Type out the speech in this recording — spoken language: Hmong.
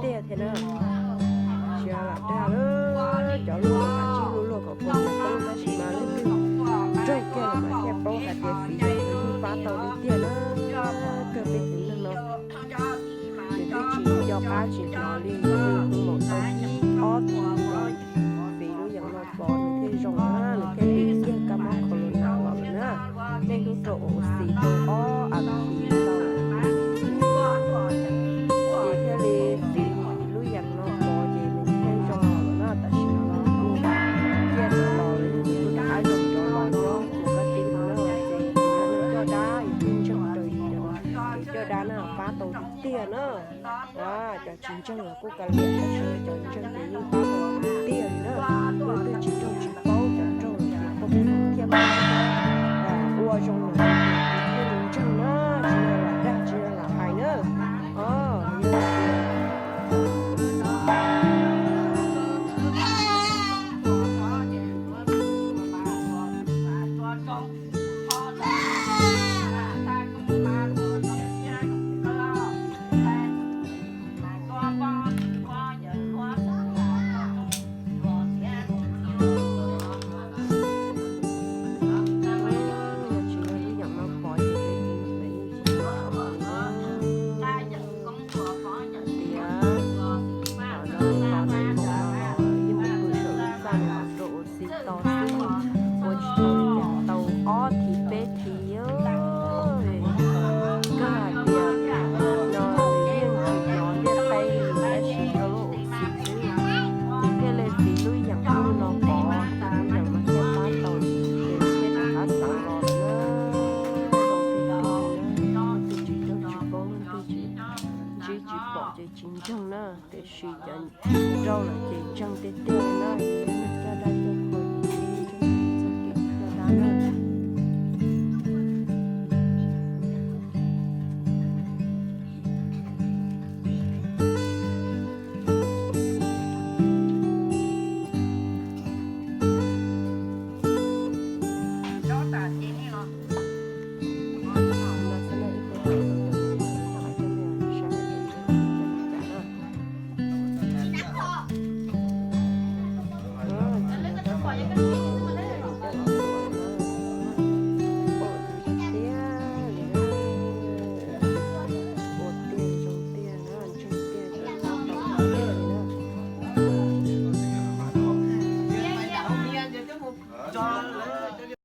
tiag tiag thiab na. Tsis lam dag lawm, cov luag mas kav tsij luag luag kom kom tau tab sis mas leej twg raug kiag lawm mas thiaj paub hais tias txiv yawg yeej pab tau tiag tiag na. Kawg peb txiv neej no nws twb tsis nco qab tsis hnov li, nws mus tau ib ob tug los txiv lub yeem no pom nws thiaj zoo na, nws thiaj li kiag kab mob corona los lawm na. Niaj hnub rau ua xis tau ob as thiv tau, ces thiaj li txiv lub yeem no pom ces nws thiaj zoo los lawm na. Tam sim no kuj kiag los lawm, yus kuj rov qab zoo rov los nyob kuv kab tib no na. Ces yog neeg coj dab yus kuj ntseeg rau yus cov coj dab na pab tau tiag tiag na. Cov tsis ntseeg los kuj kav liam, tab sis cov ntseeg ces yeej pab tau tiag tiag li na. Leej twg tsis raug tsis paub, cov raug ces poj peb thiaj pab ua zoo lawm, thiaj li ntseeg na, tsis yog lam dag tsis yog lam hais na. Os, yog tias Yog tsis yog lub yeem no pom ces peb txiv neej peb yeej tsis tau sawv los na. Tias thaum no tos nais phoo no los yeej mus pw saum lub txaj no rau ua xis tos xwb, ua tsis tau li cas tau ob thiv peb thiv. Kawg hais tias no nws yeej tsis hnov ntiaj teb li tab sis rau lub ua xis xwb, nws thiaj li txiv lub yeem lub no pom, txiv lub yeem no thiaj pab tau, ces thiaj rov qab xeev los lawm na. Leej twg tsis raug tsis paub, leej twg tsis ntsib tsis pom ces tsis ntseeg na, tiam sis cov raug lawm ces ntseeg tiag tiag na. Yog neeg coj dab coj